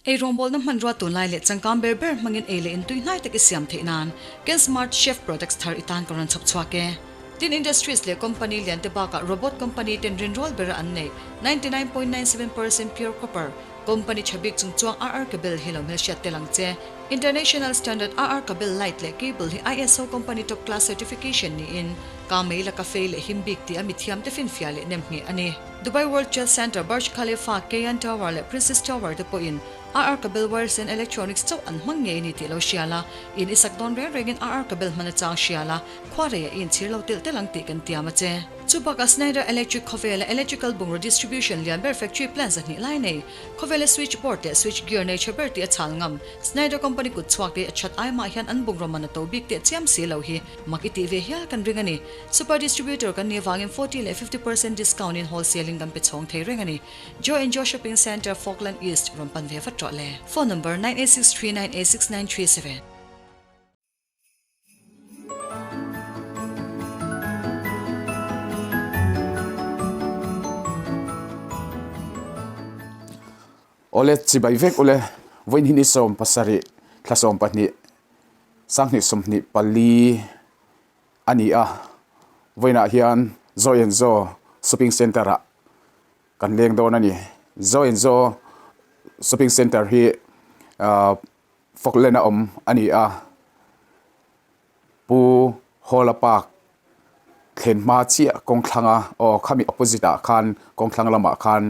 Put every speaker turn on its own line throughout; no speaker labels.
Ei rawngbawlna hmanrua tunlai leh changkang ber ber hmangin ei leh intui hnai tak i siam theih nan Ken Smart Chef Products thar i tan ka rawn chhawp chhuak e. Tin Industries leh company lian te bakah robot company ten rinrawl bera an neih 99.97% pure copper company tha bik chung chuang RR Cable hi lo hmelhriat tel ang che. International Standard RR Cable light leh cable hi ISO company top class certification niin ka mei laka fei leh him bik tih a mithiam te finfiah leh nem ngheh a ni. Dubai World Trade Centre, Burj Khalifa, Cayan Tower leh Princess Tower te pawhin RR Cable wires and electronics chauh an hmang ngei a ni tih lo hria la, in i sak dawn reng rengin RR Cable hman achang hria la, khua reiah i inchhir lo telh telh ang tih kan tiam a che. Chubakah Schneider Electric khawvela electrical bungraw distribution lian ber factory plant 200 lai nei, khawvela switch board leh switch gear nei tha ber tih a chhal ngam, Schneider company kut chhuak te a that ai mah hian an bungraw man a to bik teh chiam si lo hi mak i tih ve hial kan ring a ni. Super distributor kan nih avangin 40 leh 50% discount in wholesale in kan pe chhawng thei reng a ni. Joe and Joe Shopping Centre, Falkland East rawn pan ve vat rawh le. Phone number, 9863986937.
Awle chibai vek ule vawiin hi ni 17 thla 12 sanghnih 24 a ni a vawiinah hian Joy and Joe shopping centre ah kan leng dawn a ni Joy and Joe shopping centre hi ahh Falkland a awm a ni a Pu Hawla Park thlen hma chiah kawng thlang a aw khami opposite ah khan kawng thlang lamah khan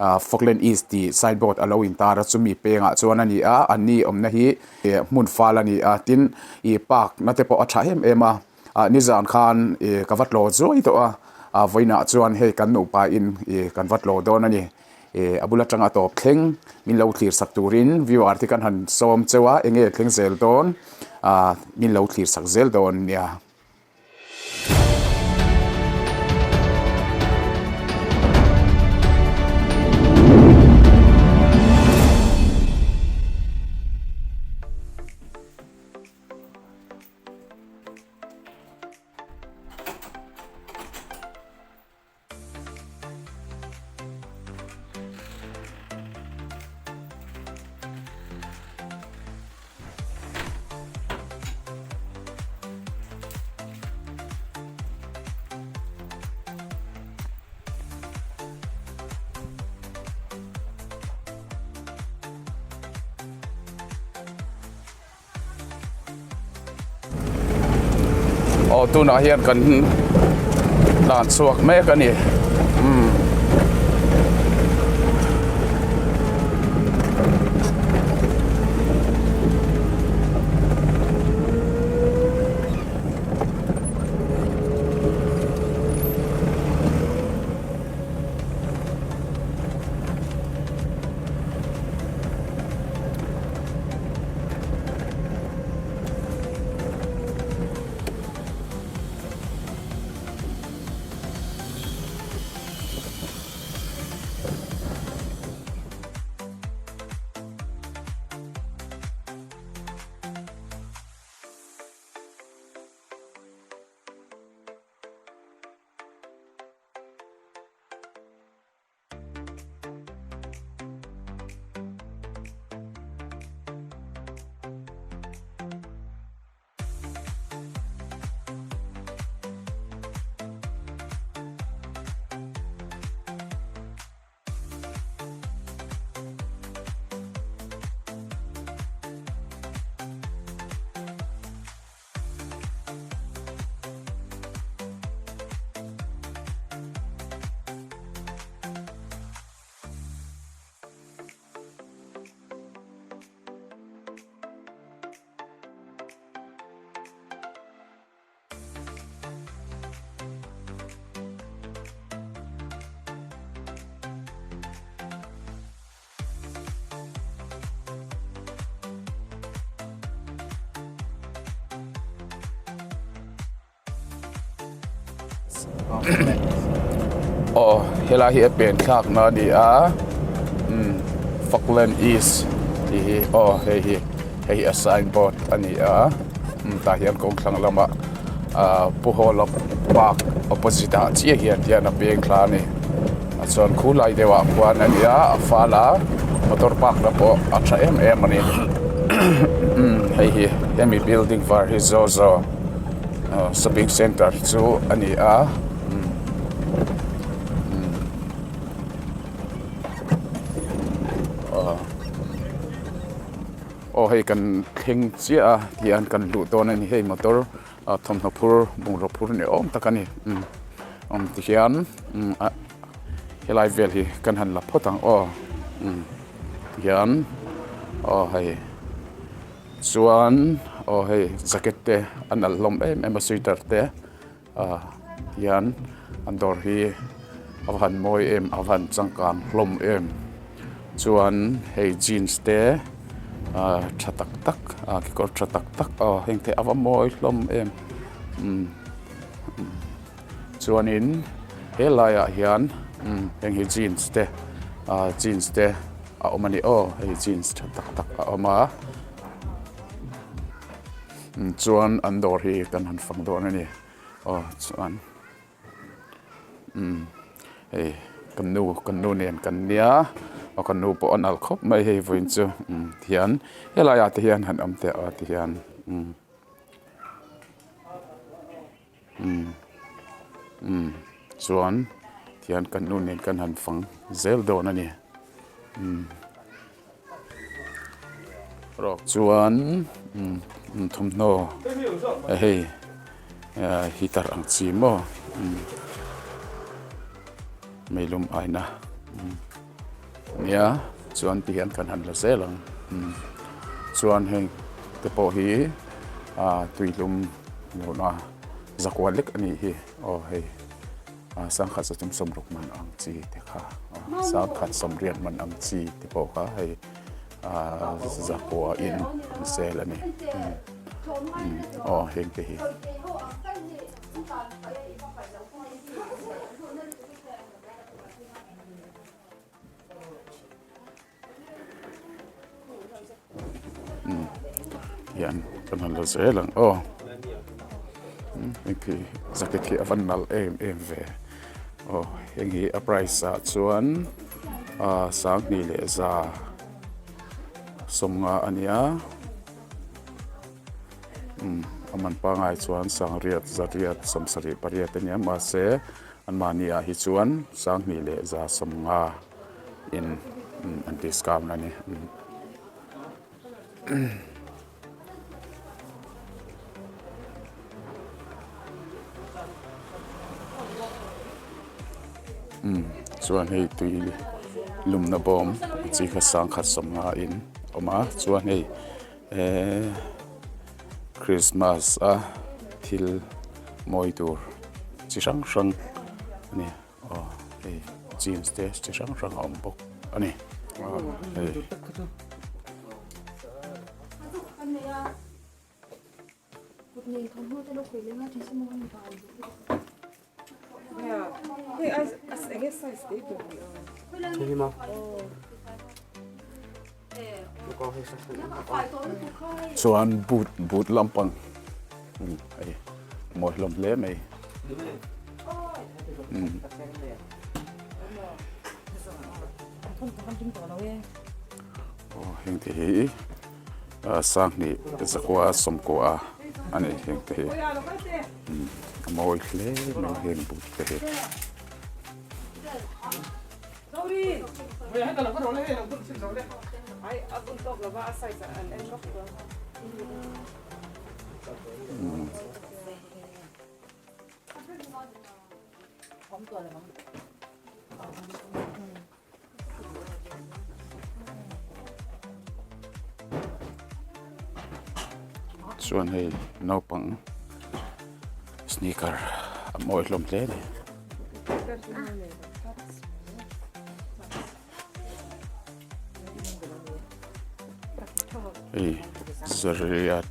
ah Falkland East tih sign board a lo intar a chumi pengah chuan a ni a an ni awmna hi hmun fal a ni a tin ih park na te pawh a tha em em a ah nizan khan ih ka va tlaw zuai tawh a ah vawiinah chuan hei kan nupa in ih kan va tlaw dawn a ni. Ih a bul atanga tawp thleng min lo thlir sak turin viewer te kan han sawm cheu a eng nge thleng zel dawn ah min lo thlir sak zel dawn nia. Aw tunah hian kan tlan chhuak mek a ni umm. Aw helai hi a pen thlak na a ni a umm Falkland East tih hi aw hei hi hei hi a sign board a ni a umm tah hian kawng thlang lamah ah Pu Hawla park opposite ah chiah hian tihian a peng thla a ni a chuan khulai deuh ah khuan a ni a a fal a. Motor park na pawh a tha em em a ni hei hi hemi building var hi zozo shopping center chu a ni a. Aw hei kan thleng chiah a tihian kan luh dawn a ni hei motor thawmhnaw phur bungraw phur ni awm tak a ni umm tihian ah helai vel hi kan han la phawt ang aw tihian aw hei chuan aw hei jacket te a nalh hlawm em em a sweater te ah tihian an dawr hi a va han mawi em a va han changkang hlawm em chuan hei jeans te ah tha tak tak ah kekawr tha tak tak aw heng te a va mawi hlawm em umm chuanin he laiah hian umm heng hi jeans te ah jeans te a awm a ni aw hei jeans tha tak tak a awm a chuan an dawr hi kan han fang dawn a ni aw chuan umm hei kan nu kan nu nen kan nia aw kan nu pawh a nalh khawp mai hei vawiin chu umm tihian helai ah te hian han awm teh a tihian umm umm umm chuan tihian kan nu nen kan han fang zel dawn a ni umm. Rawk chuan thawmhnaw hei heater ang chi maw meilum aina nia chuan ti hian kan han la zel ang chuan heng te pawh hi tuilum lohna zakua lek a nih hi aw hei. Sangkhat zatum sawmruk man ang chi te kha sangkhat sawmriat man ang chi te pawh kha hei zakua in an sel a ni aw heng te hi. Hian kan han la zel ang aw heng khi jacket khi a van nalh em em ve aw heng hi a price ah chuan ah sanghnih leh za sawmnga a nia umm a man pangai chuan sangriat zariat sawmsarih pariat a nia mahse anmahni ah hi chuan sanghnih leh za sawmnga. In an discount a ni. Chuan hei tui lumna bawm chi kha sangkhat sawmnga in awm a chuan hei ehh Christmas a thil mawi tur chi hrang hrang a ni. Aw hei jeans te chi hrang hrang a awm bawk a ni aw hei. Chuan boot boot lampang hei mawi hlawm hle mai aw heng te hi sanghnih zakua sawmkua a ni heng te hi a mawi hle mai heng boot te hi. Chuan hei naupang sneaker a mawi hlawm hle a ni. Hei zariat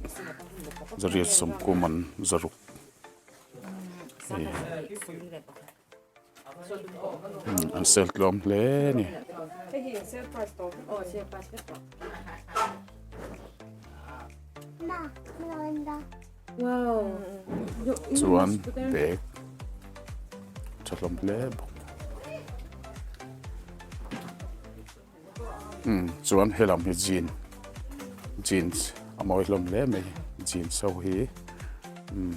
zariat sawmkum an zaruk hei an sel tlawm hle a ni. Chuan bag tha hlawm hle bawk. Umm chuan helam hi jean jeans a mawi hlawm hle mai jeans ho hi umm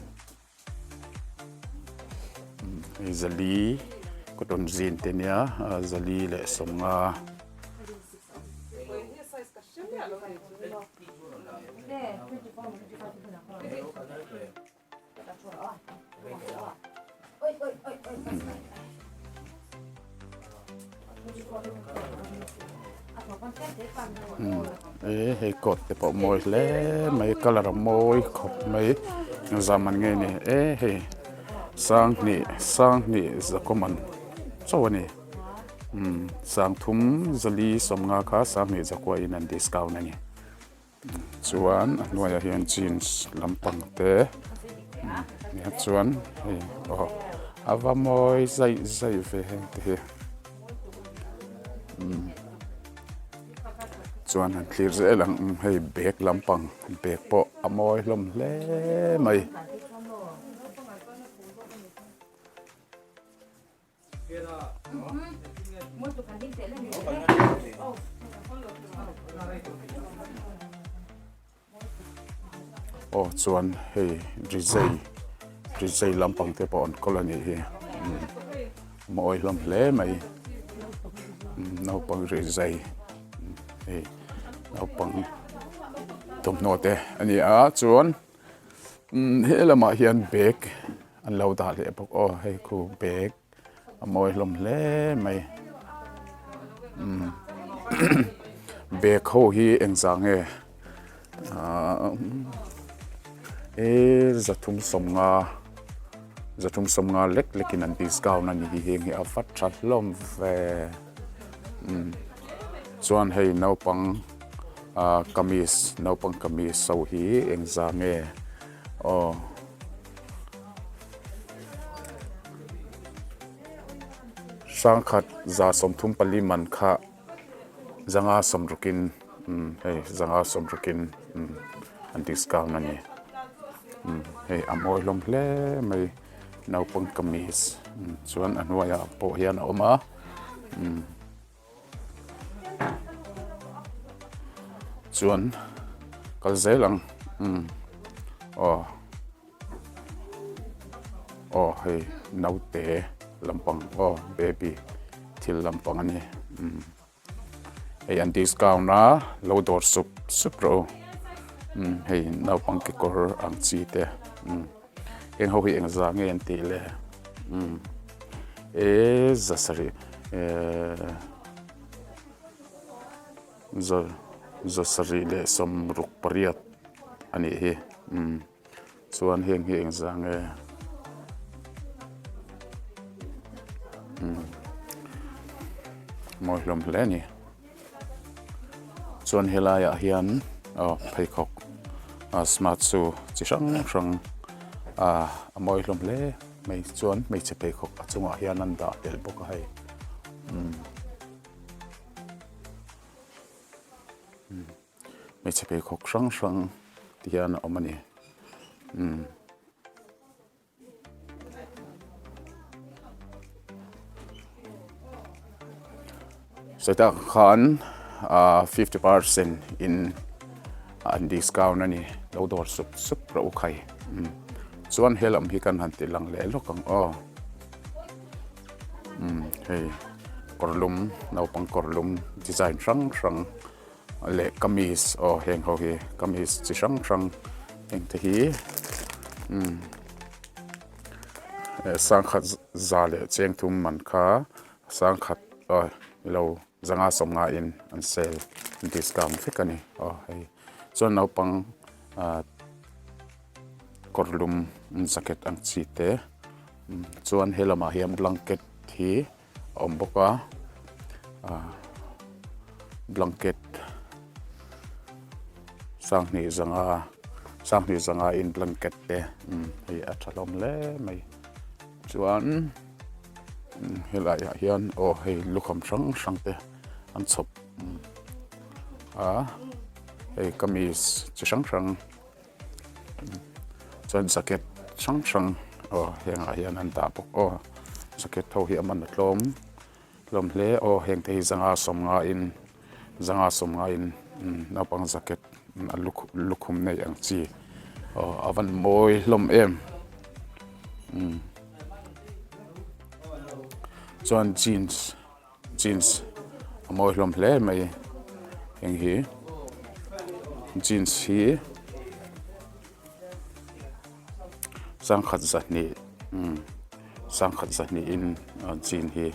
hei zali cotton jean te nia zali leh sawmnga. E hei coat te pawh mawi hle mai colour a mawi khawp mai engzah man nge ni e hei sanghnih sanghnih zakawm an chauh a ni umm sangthum zali sawmnga kha sanghnih zakua in an discount a ni. Chuan a hnuaiah hian jeans lampang te nia chuan hei aw a va mawi zaih zaih ve heng te hi umm chuan han thlir zel ang hei bag lampang bag pawh a mawi hlawm hle mai. Aw chuan hei rizai rizai lampang te pawh an kawl a nih hi mawi hlawm hle mai naupang rizai hei naupang thawmhnaw te a ni a chuan he lamah hian bag An lo dah leh bawk aw hei khu bag a mawi hlawm hle mai umm bag ho hi engzah nge ahh e zathum sawmnga zathum sawmnga lek lek in an discount a ni hi heng hi a va tha hlawm ve umm chuan hei naupang ah kamis naupang kamis ho hi engzah nge aw. Hrangkhat 34 man kha zanga sawmrukin umm hei zanga sawmrukin umm an discount a ni umm hei a mawi hlawm hle mai naupang kamis chuan a hnuaiah pawh hian a awm a umm. Chuan kal zel ang umm aw aw hei naute lampang aw baby thil lampang a ni umm hei an discount a lo dawr sup sup rawh u umm hei naupang kekawr ang chi te umm heng ho hi engzah nge an tih le umm. E za sarih eh za za sarih leh sawmruk pariat a nih hi umm chuan heng hi engzah nge umm mawi hlawm hle a ni chuan helaiah hian aw pheikhawk ah smart shoe chi hrang hrang ah a mawi hlawm hle. Hmei chuan hmeichhe pheikhawk a chungah hian an dah tel bawk a hei umm hmeichhe pheikhawk hrang hrang ti hian a awm a ni umm. Sawitak khan ah 50% in an discount a ni lo dawr sup sup rawh u khai umm chuan he lam hi kan han ti lang leh lawk ang aw umm hei kawr lum naupang kawr lum design hrang hrang leh kamis aw heng ho hi kamis chi hrang hrang heng te hi umm sangkhat za leh cheng thum man kha sangkhat aw ilo. Zanga sawmnga in an sale an discount vek a ni aw hei chuan naupang ah kawr lum jacket ang chi te chuan he lamah hian blanket hi a awm bawk a ah blanket sanghnih zanga sanghnih zanga in blanket te hei a tha hlawm hle mai chuan. Helai ah hian aw hei lukham hrang hrang te an chhawp a hei kamis chi hrang hrang chuan jacket hrang hrang aw hengah hian an dah bawk aw jacket ho hi a man a tlawm hlawm hle aw heng te hi zanga sawmnga in. Zanga sawmngaiin naupang jacket a lukhum nei ang chi aw a van mawi hlawm em chuan jeans jeans a mawi hlawm hle mai heng hi jeans hi sangkhat zahnih sangkhat zahnihin jeans hi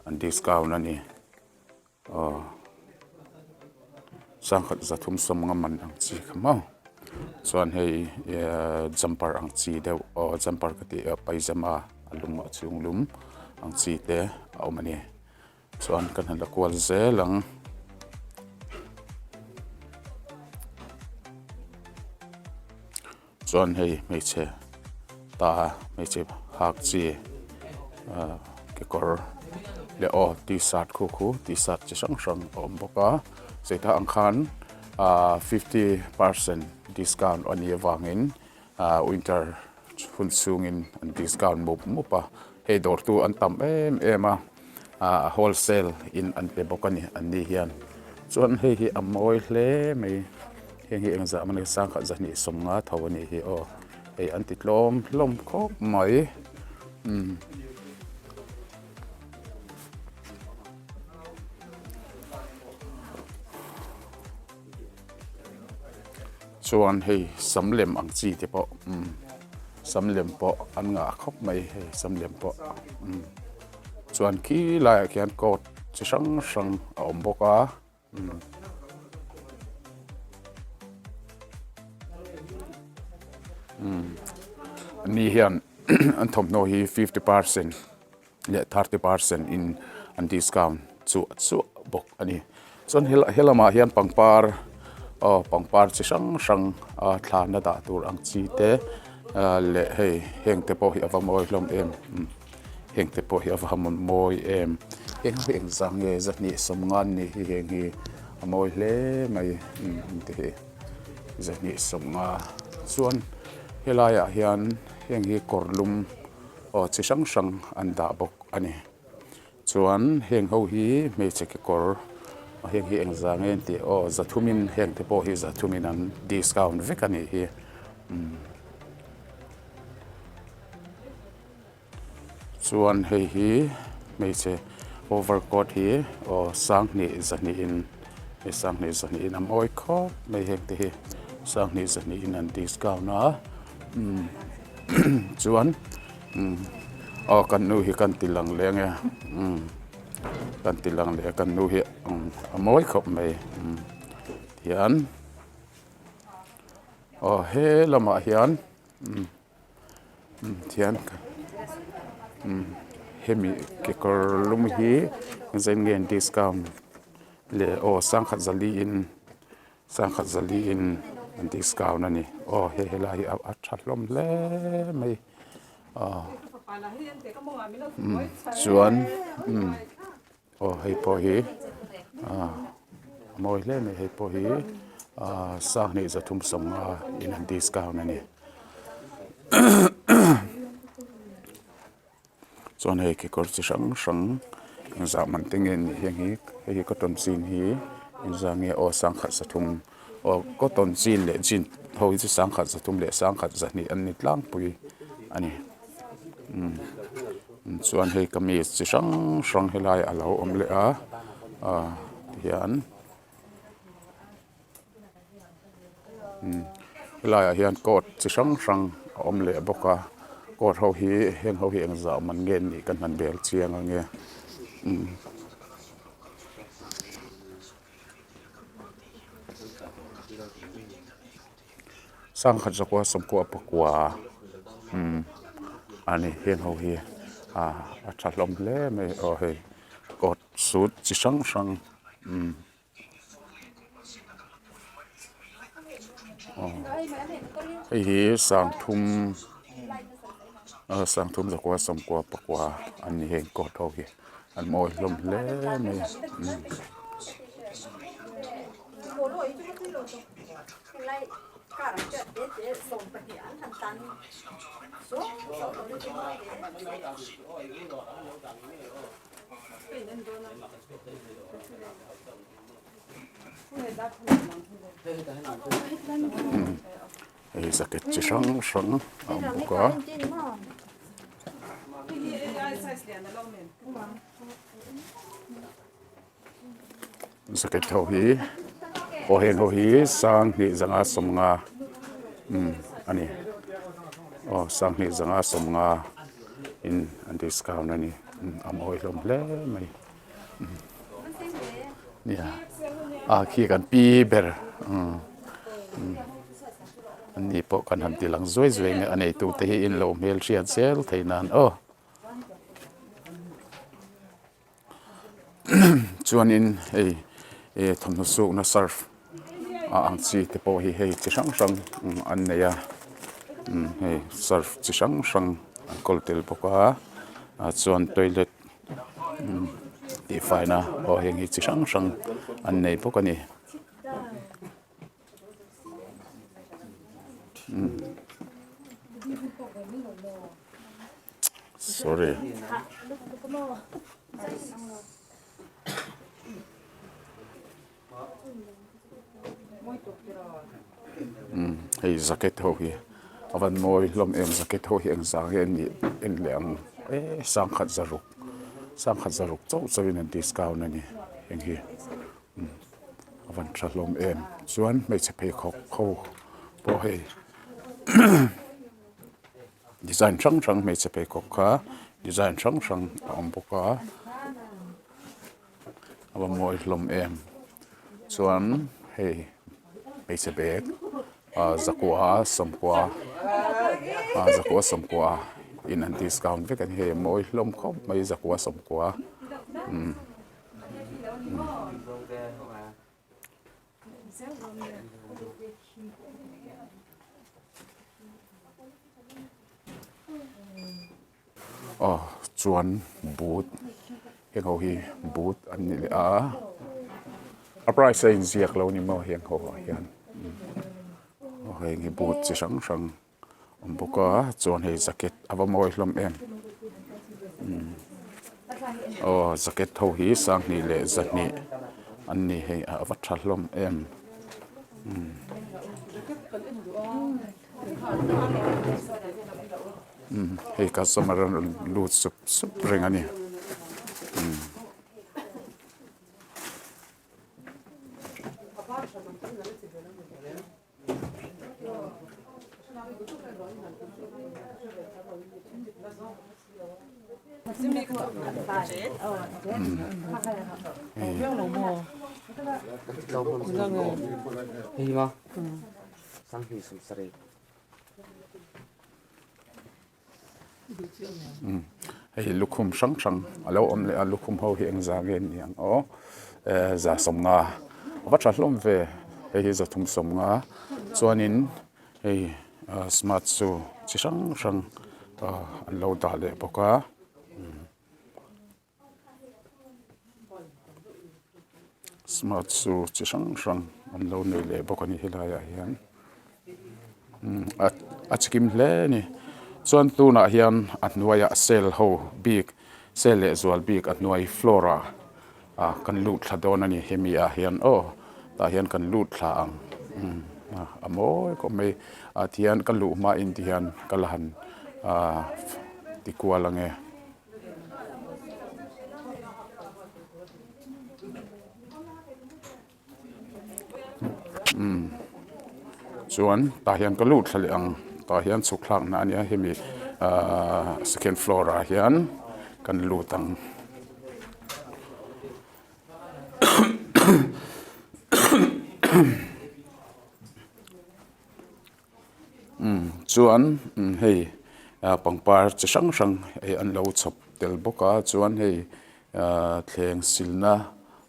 an discount a ni. Aw sangkhat zathum sawm nga man ang chi kha maw chuan hei ehh jumper ang chi deuh aw jumper ka tih paijama a lum a chhung lum ang chi te a awm a ni chuan kan han la kual zel ang. Chuan hei hmeichhe ta hmeichhe hak chi ah kekawr leh aw t-shirt khu khu t-shirt chi hrang hrang a awm bawk a chutah ang khan ah fifty percent discount a nih avangin ah winter hun chhungin an discount mup mup a hei dawrtu an tam em em a ah wholesale in an pe bawk a ni an ni hian chuan hei hi a mawi hle mai. Heng hi engzah mawni sangkhat zahnih sawmnga tho a nih hi aw hei an ti tlawm hlawm khawp mai umm. Chuan hei sam lem ang chi te pawh umm sam lem pawh an ngah khawp mai hei sam lem pawh umm chuan khi laiah khian coat chi hrang hrang a awm bawk a. Ni hian an thawmhnaw hi fifty percent leh thirty percent in an discount chuah chuah bawk a ni chuan he lamah hian pangpar aw pangpar chi hrang hrang a thlana dah tur ang chi te leh hei heng te pawh hi a va mawi hlawm em. Heng te pawh hi a va han mawi em heng hi engzah nge zahnih sawmnga an nih hi heng hi a mawi hle mai umm te hi zahnih sawmnga chuan helai ah hian heng hi kawr lum aw chi hrang hrang an dah bawk a ni chuan heng ho hi hmeichhe kekawr heng hi engzah nge an tih aw zathum in heng te pawh hi zathum in an discount vek a nih hi umm. Chuan hei hi hmeichhe over coat hi aw sanghnih zahnih in hei sanghnih zahnih in a mawi khawp mai heng te hi sanghnih zahnih in an discount a umm chuan umm aw kan nu hi kan ti lang leh ange umm kan ti lang leh a kan nu hi umm a mawi khawp mai umm tihian aw he lamah hian umm. Thian hemi kekawr lum hi engzah nge an discount le aw sangkhat zali in sangkhat zali in an discount a ni aw hei helai hi a tha hlawm hle mai aw chuan aw hei pawh hi a mawi hle mai hei pawh hi ah sanghnih zathum sawmnga in an discount a ni chuan hei kekawr chi hrang hrang engzah man te nge nih heng hi hei hi cotton jean hi engzah nge aw sangkhat zathum aw cotton jean leh jean ho hi chu sangkhat zathum leh sangkhat zahnih an ni tlangpui a ni. Chuan hei kamis chi hrang hrang helai a lo awm leh a ah tihian helaiah hian coat chi hrang hrang a awm leh bawk a coat ho hi heng ho hi engzah man nge an nih ka hnan bel chiang ang e. Sangkhat zakua sawmkua pakua umm a ni heng ho hi ah a tha hlawm hle mai aw hei coat suit chi hrang hrang umm aw hei hi sangthum sangthum zakua sawmkua pakua an ni heng coat ho hi an mawi hlawm hle mai umm. Hei jacket chi hrang hrang a awm bawk a. Jacket ho hi aw heng ho hi sanghnih zanga sawmnga umm a ni aw sanghnih zanga sawmnga in an discount a ni a mawi hlawm hle mai nia a khi kan pi ber umm umm an ni pawh kan han ti lang zuai zuai nge a neitu te hi in lo hmelhriat zel thei nan aw. Chuanin hei eh thawmhnaw sukna surf a ang chi te pawh hi hei chi hrang hrang an nei a hei surf chi hrang hrang an kawl tel bawk a ah chuan toilet tihfaina pawh heng hi chi hrang hrang an nei bawk a ni. Sorry. Umm hei jacket ho hi a van mawi hlawm em jacket ho hi engzah nge an nih en leh ang e sangkhat zaruk sangkhat zaruk chauh chauhin an discount a ni heng hi. A van tha hlawm em chuan hmeichhe pheikhawk ho pawh hei design hrang hrang hmeichhe pheikhawk kha design hrang hrang a awm bawk a a va mawi hlawm em chuan hei hmeichhe bag ah zakua sawmkua ah zakua sawmkua in an discount vek a ni hei a mawi hlawm khawp mai zakua sawmkua umm. Aw chuan boot heng ho hi boot an ni leh a a price a inziak lo ni maw heng ho ah hian aw heng hi boot chi hrang hrang. Awm bawk a chuan hei jacket a va mawi hlawm em aw jacket ho hi sanghnih leh zahnih an ni hei a va tha hlawm em hei customer an rawn lut sup sup reng a ni. Hei lukhum hrang hrang a lo awm leh a lukhum ho hi engzah nge ni ang aw eh za sawmnga a va tha hlawm ve hei hi zathum sawmnga chuanin hei ah smart shoe chi hrang hrang ah an lo dah leh bawk a. Smart shoe chi hrang hrang an lo nei leh bawk a ni helaiah hian umm a chikim hle a ni chuan tunah hian a hnuaiah sale ho bik sale leh zual bik a hnuai floor ah ah kan lut thla dawn a ni hemi ah hian aw tah hian kan lut thla ang umm a mawi khawp mai ah tihian ka luh hmain tihian ka la han ah ti kual ang e. Umm chuan tah hian ka lut thla leh ang tah hian chhuk thlak na ania hemi ahh second floor ah hian kan lut ang. Umm chuan hei ah pangpar chi hrang hrang hei an lo chhawp tel bawk a chuan hei ah thleng silna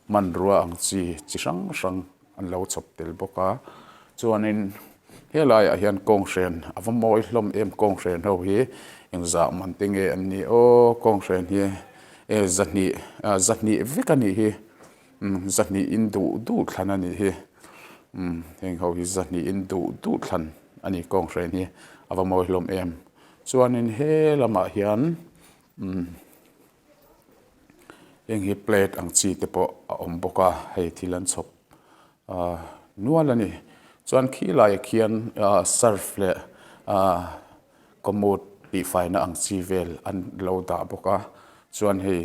hmanrua ang chi chi hrang hrang an lo chhawp tel bawk a chuanin helaiah hian kawnghren a va mawi hlawm em kawnghren ho hi engzah man te nge an nih aw kawnghren hi e zahnih ah zahnih vek a nih hi. Umm zahnih in duh duh thlan a nih hi umm heng ho hi zahnih in duh duh thlan a ni kawnghren hi a va mawi hlawm em chuanin he lamah hian umm. Heng hi plate ang chi te pawh a awm bawk a, hei thil an chhawp ah nual a ni. Chuan khi laiah khian ah surf leh ah commode tihfaina ang chi vel an lo dah bawk a, chuan hei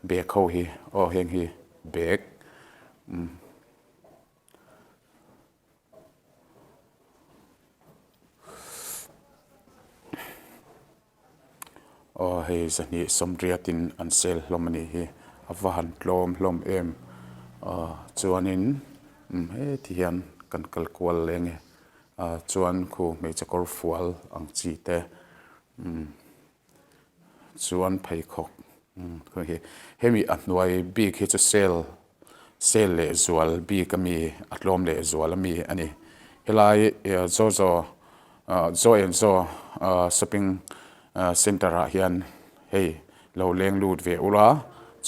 bag ho hi aw heng hi bag umm. Aw hei zahnih sawmriatin an sel hlawm a nih hi a va han tlawm hlawm em aw chuanin umm heti hian kan kal kual leng e ah chuan khu hmeichhe kawr fual ang chi te umm chuan pheikhawk umm hei hemi a hnuai bik hi chu sale sale leh zual bik ami a tlawm leh zual ami a ni helai zozo ah zo and zo ah shopping ah center ah hian hei lo leng lut ve ula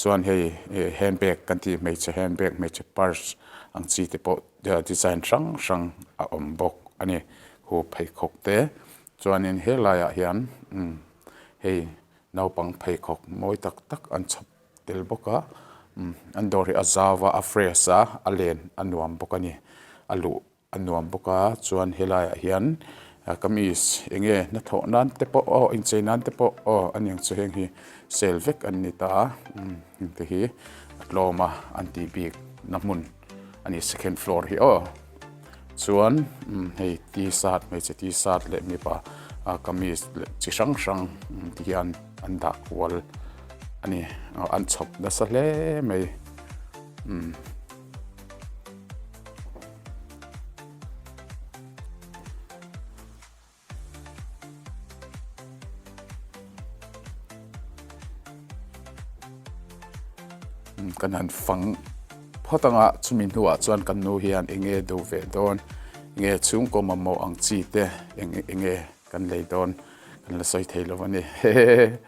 chuan hei handbag kan tih hmeichhe handbag hmeichhe purse ang chi te pawh design hrang hrang a awm bawk a ni khu pheikhawk te. Chuanin he laiah hian umm hei naupang pheikhawk mawi tak tak an chhawp tel bawk a umm an dawr hi a zau a a fresh a a len a nuam bawk a ni a luh a nuam bawk a chuan helaiah hian kamis eng nge hnathawh nan te pawh aw inchei nan te pawh aw a niang chu heng hi sale vek an ni ta a umm heng te hi a tlawm a an tih bik na hmun a ni second floor hi aw. Chuan hei t-shirt hmeichhe t-shirt leh mipa kamis leh chi hrang hrang ti hian an dah kual a ni an chhawp nasa hle mai umm. Kan han fang phawt anga chumi hnuah chuan kan nu hian eng nge duh ve dawn nge chhungkaw mamawh ang chi te eng eng nge kan lei dawn kan la sawi thei lo a ni hehe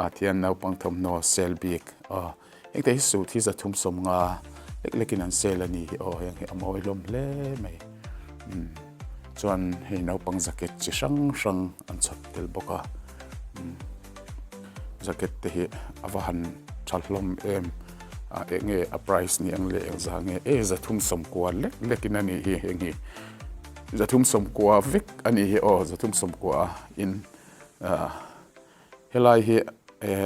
ah thian naupang thawmhnaw sel bik aw hengte hi suit hi 350 lek lekin an sel a ni hi aw heng hi a mawi hlawm hle mai umm chuan hei naupang jacket chi hrang hrang an chhawp tel bawk a umm jacket te hi a va han tha hlawm em a eng nge a price ni ang leh engzah nge e 390 lek lekin a nih hi heng hi 390 vek a nih hi aw 390 in ah. Helai hi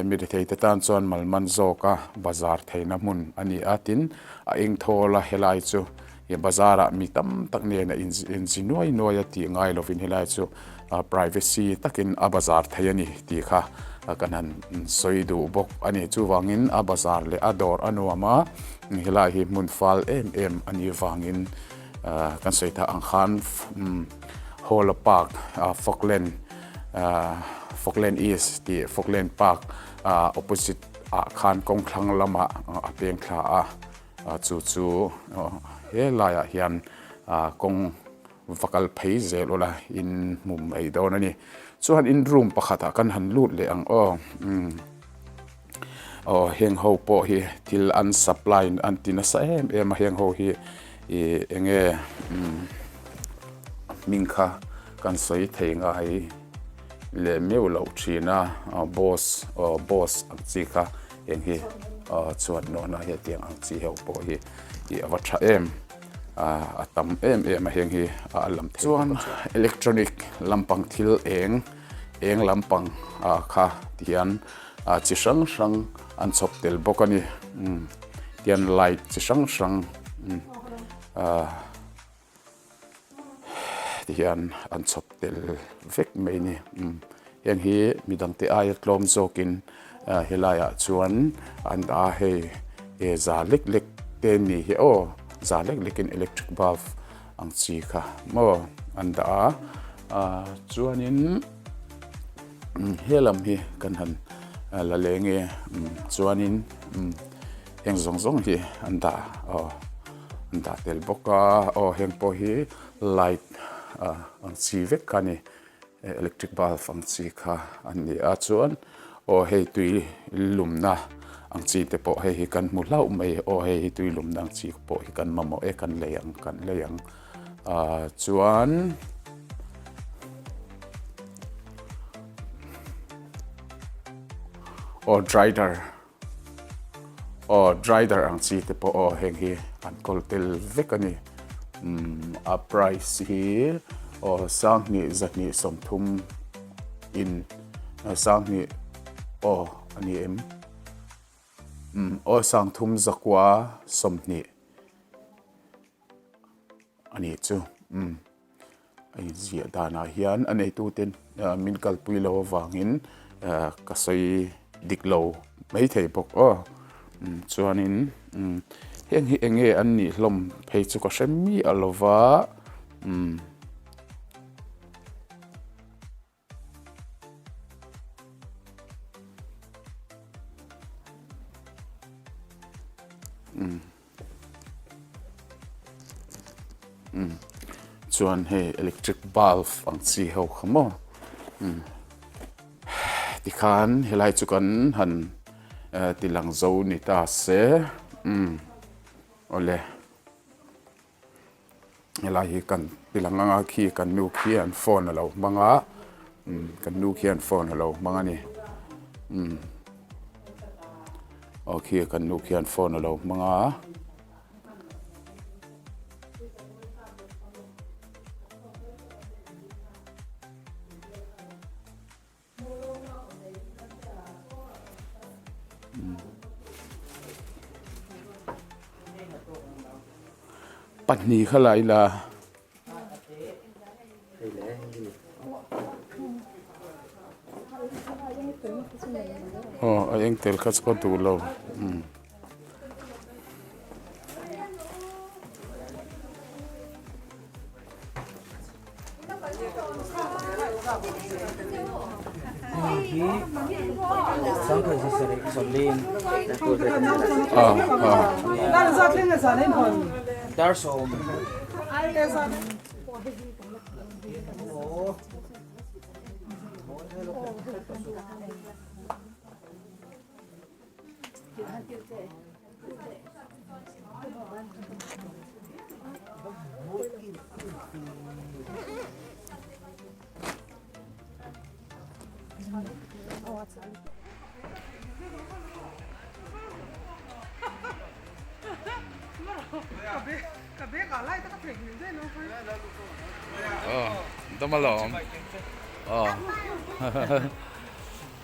mi retheite tan chuan malman zawka bazar theihna hmun a ni a, tin a eng thawl a helai chu bazar ah mi tam tak nen a inzi nuai nuai a tih ngai lovin helai chu privacy takin a bazar thei a ni tih kha kan han sawi duh bawk a ni. Chuvangin a bazar leh a dawr a nuam a, helai hi hmun fal em em a nih vangin kan sawi tak ang khan Hawla Park Falkland Falkland East tih Falkland Park opposite ah khan kawng thlang lamah a peng thla a chu chu he laiah hian kawng va kal phei zel ula in hmu mai dawn a ni chuan in room pakhatah kan han lut leh ang aw umm aw heng ho pawh hi thil an supply an ti nasa em em a heng ho hi ih eng nge umm. Hming kha kan sawi thei ngai leh meuh loh thin a, boss aw boss ang chi kha eng hi aw chuan nawhna hi tiang ang chi ho pawh hi ih a va tha em a tam em em a heng hi a lam thei chuan electronic lampang thil eng eng lampang ah kha ti hian chi hrang hrang an chhawp tel bawk a ni tian light chi hrang hrang ah. Ti hian an chhawp tel vek mai a ni umm heng hi midang te aia tlawm zawkin helaiah chuan an dah a hei e za lek lek te an nih hi aw za lek lekin electric bulb ang chi kha maw an dah a ah chuanin helam hi kan han la leng e chuanin heng zawng zawng hi an dah aw. An dah tel bawk a aw heng pawh hi light ah ang chi vek kha a ni electric bulb ang chi kha an ni a chuan aw hei tui lumna ang chi te pawh hei hi kan hmu hlauh mai aw hei hi tui lumna ang chi pawh hi kan mamawh e kan lei ang kan lei ang ah chuan. Aw drider. Aw drider ang chi te pawh aw heng hi an kawl tel vek a ni. Umm a price hi aw sanghnih zahnih sawmthum in sanghnih aw a ni em? Umm aw sangthum zakua sawmhnih a ni chu umm. A inziah danah hian a neitute min kalpui lo avangin ka sawi dik lo maithei bawk aw chuanin heng hi eng nge an nih hlawm phei chu ka hre miah lo va umm. Chuan hei electric bulb ang chi ho kha maw tikhan helai chu kan han ti lang zo ni ta se awle. Helai hi kan tilang anga khi kan nu khian phone a lo hmang a umm kan nu khian phone a lo hmang a ni umm aw khi kan nu khian phone a lo hmang a. Pahnih kha la ila. Aw a eng tel kha chu ka duh lo. Dam alawm aw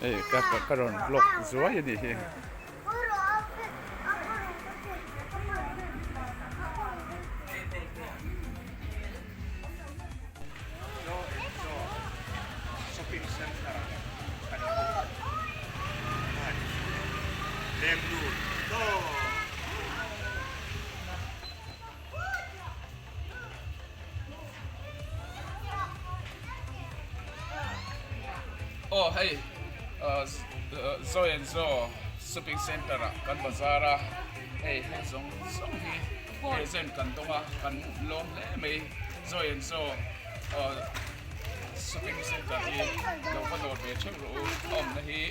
hei ka rawn vlog zuai a nih hi. Aw hei Zoe and Zo shopping center ah kan bazar a hei heng zawng zawng hi present kan dawng a kan lawm hle mai Zoe and Zo shopping center hi lo va dawr ve theuh rawh u a awmna hi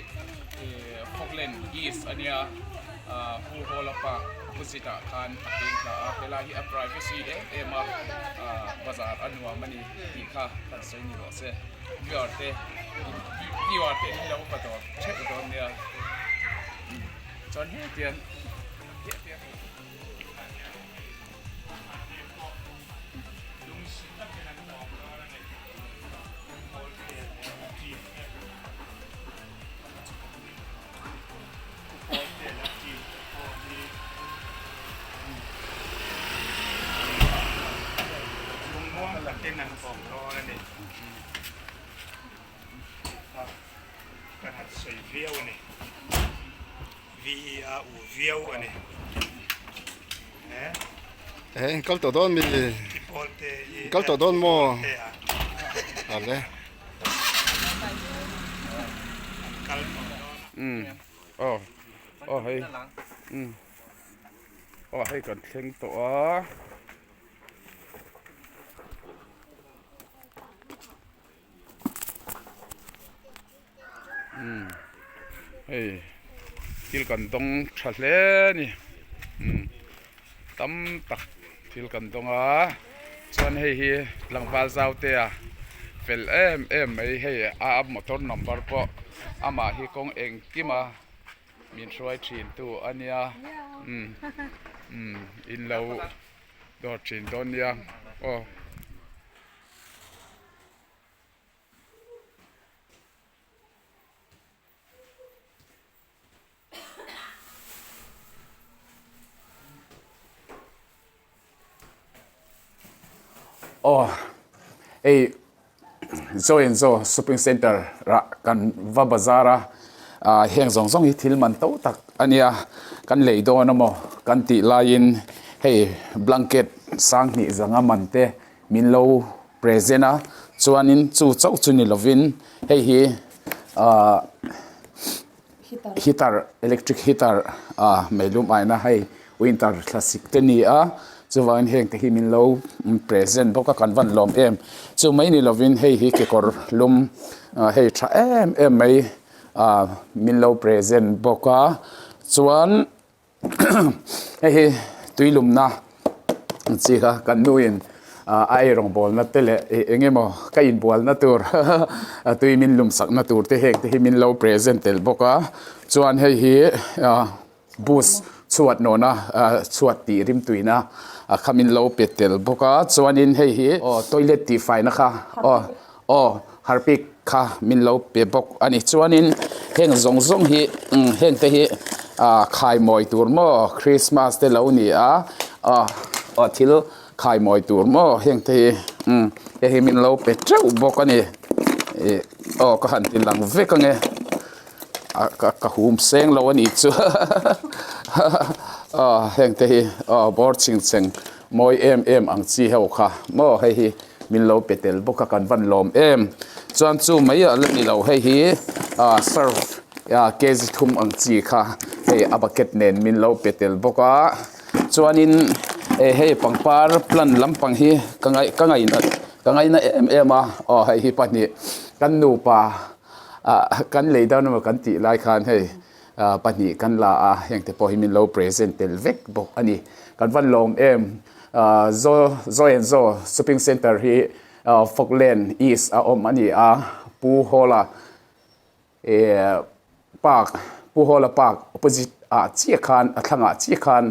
Falkland East a nia Pu Hawla Park opposite ah khan a peng thla a helai hi a privacy em em a bazar a nuam a ni tih kha kan sawi ni rawh se viewer te viewer te in lo va dawr theuh dawn nia chuan hetiang hetiang.
Kal tawh dawn mi kal tawh dawn maw ale.
Umm aw aw hei umm aw hei kan thleng tawh a umm hei thil kan dawng tha hle a ni umm tam tak thil kan dawng a chuan hei hi tlangval zau te a fel em em mai hei a motor number pawh amah hi kawng engkim a. Min hruai thin tu a nia umm umm in lo dawr thin dawn nia aw. Aw hei Zo and Zo shopping center ah kan va bazar a ah heng zawng zawng hi thil man to tak a nia kan lei dawn emaw kan tih laiin hei blanket sanghnih zanga man te min lo present a chuanin chu chauh chu ni lovin hei hi ah heater electric heater ah meilum aina hei winter thlasik te ni a chuvangin heng te hi min lo present bawk a kan van lawm em chu mai ni lovin hei hi kekawr lum ah hei tha em em mai ah min lo present bawk a chuan. Hei hi tui lumna ang chi kha kan nuin a ei rawngbawlna te leh eng emaw ka inbualna tur tui min lum sakna tur te heng te hi min lo present tel bawk a chuan hei hi boost chhuat nawna chhuat tih rimtuina kha min lo pe tel bawk a chuanin hei hi aw toilet tihfaina kha aw. Aw, Harpic kha min lo pe bawk a ni. Chuanin heng zawng zawng hi heng te hi ah khai mawi tur maw Christmas te lo ni a, aw aw thil khai mawi tur maw heng te hi umm hei hi min lo pe teuh bawk a ni. Ih aw ka han ti lang vek ange a ka ka hum seng lo a nih chu aw heng te hi aw bawr chhingchheng mawi em em ang chi ho kha maw hei hi. Min lo pe tel bawk a kan van lawm em. Chuan chu mai a la ni lo hei hi ah surf ah kg thum ang chi kha hei a bucket nen min lo pe tel bawk a. Chuanin eh hei pangpar plant lampang hi ka ngaih ka ngaihna ka ngaihna em em a aw hei hi pahnih kan nupa ah kan lei dawn emaw kan tih lai khan hei ah pahnih kan la a heng te pawh hi min lo present tel vek bawk a ni. Kan van lawm em. Zo Zo and Zo shopping center hi Falkland East a awm a ni a, Pu Hawla eh park Pu Hawla park opposite ah chiah khan a thlangah chiah khan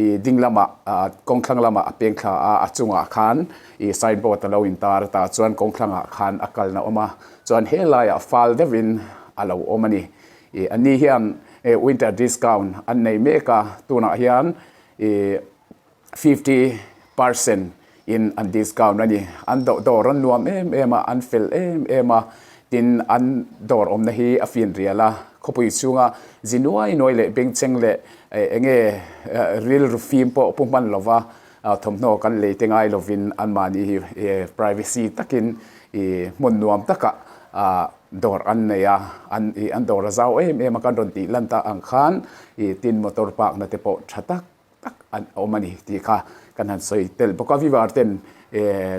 ih ding lamah ah kawng thlang lamah a peng thla a, a chungah khan ih sign board a lo intar a tah chuan kawng thlangah khan a kalna a awm a, chuan helaiah fal deuhin a lo awm a ni. Ih a ni hian winter discount an nei mek a, tunah hian ih. 50 percent in an discount a ni. An dawh dawr an nuam em em a, an fel em em a, tin an dawr awmna hi a fin rial a, khawpui chhunga zi nuai nuai leh bengchheng leh eng nge rilru fim pawh pu hman lova thawmhnaw kan lei te ngai lovin anmahni hi privacy takin ih hmun nuam takah dawr an nei a, an ih an dawr a zau em em a kan rawn tih lan tak ang khan ih tin motor park na te pawh tha tak tak an awm a ni tih kha kan han sawi tel bawk a, Vivar ten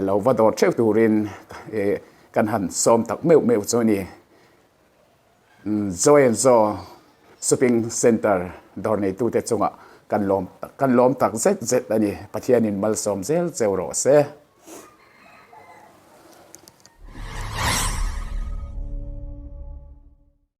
lo va dawr theuh turin kan han sawm tak meuh meuh chu a ni. Zo and Zo Shopping Centre dawr neitute chungah kan lawm kan lawm tak zet zet a ni. Pathianin malsawm zel cheu rawh se.